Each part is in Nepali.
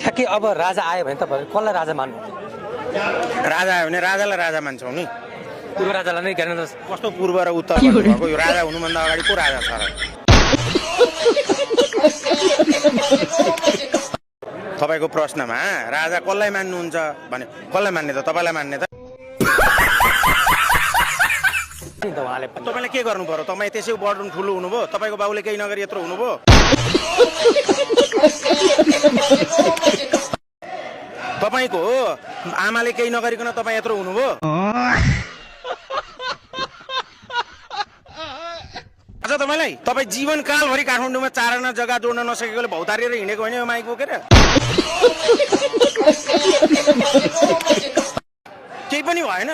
ठ्याक्कै अब राजा आयो भने तपाईहरु कसलाई राजा मान्नु? राजा आयो भने राजालाई राजा मान्छौँ नि। पूर्व राजालाई नै ज्ञान कस्तो पूर्व र उत्तर भन्नुभएको? यो राजा हुनुभन्दा अगाडि को राजा छ र? तपाईको प्रश्नमा राजा कसलाई मान्नुहुन्छ भने कसलाई मान्ने त? तपाईलाई मान्ने त? तपाईले के गर्नु पर्यो? तपाई त्यसै बढ्नु ठुलो हुनुभयो, तपाईको बाबुले केही नगरी यत्रो हुनुभयो। तपाईको आमाले केही नगरिकन तपाई यत्रो हुनुभयो। अझ तपाईलाई तपाई जीवनकालभरि काठमाडौँमा 4 आना जग्गा जोड्न नसकेकोले भौतारिएर हिँडेको होइन यो माइक बोकेर? केही पनि भएन।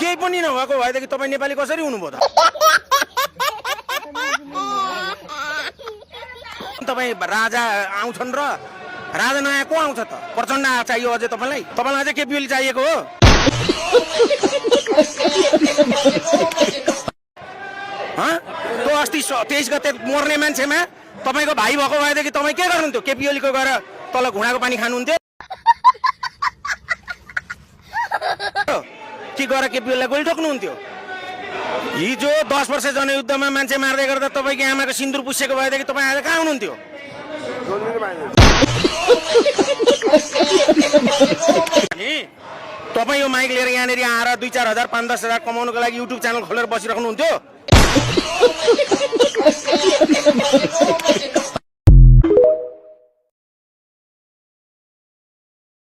केही पनि नभएको भएदेखि तपाई नेपाली कसरी हुनुभयो त? तपाई राजा आउँछन् र राजा नयाँ को आउँछ त? प्रचण्ड चाहियो अझै तपाईलाई? तपाईलाई अझै केपी ओली चाहिएको हो? त्यो अस्ति 23 गते मर्ने मान्छेमा तपाईको भाइ भएको भएदेखि तपाई के गर्नुहुन्थ्यो? केपी ओलीको गएर तल घुँडाको पानी खानुहुन्थ्यो कि गएर केपी ओलीलाई गोली ठोक्नुहुन्थ्यो? हिजो 10 वर्ष जनयुद्धमा मान्छे मार्दै गर्दा तपाईको आमाको सिन्दुर पुसेको भएदेखि तपाई आज कहाँ हुनुहुन्थ्यो? तपाई यो माइक लिएर यहाँनिर आएर 2-4 हजार 5-10 हजार कमाउनुको लागि युट्युब च्यानल खोलेर बसिराख्नुहुन्थ्यो?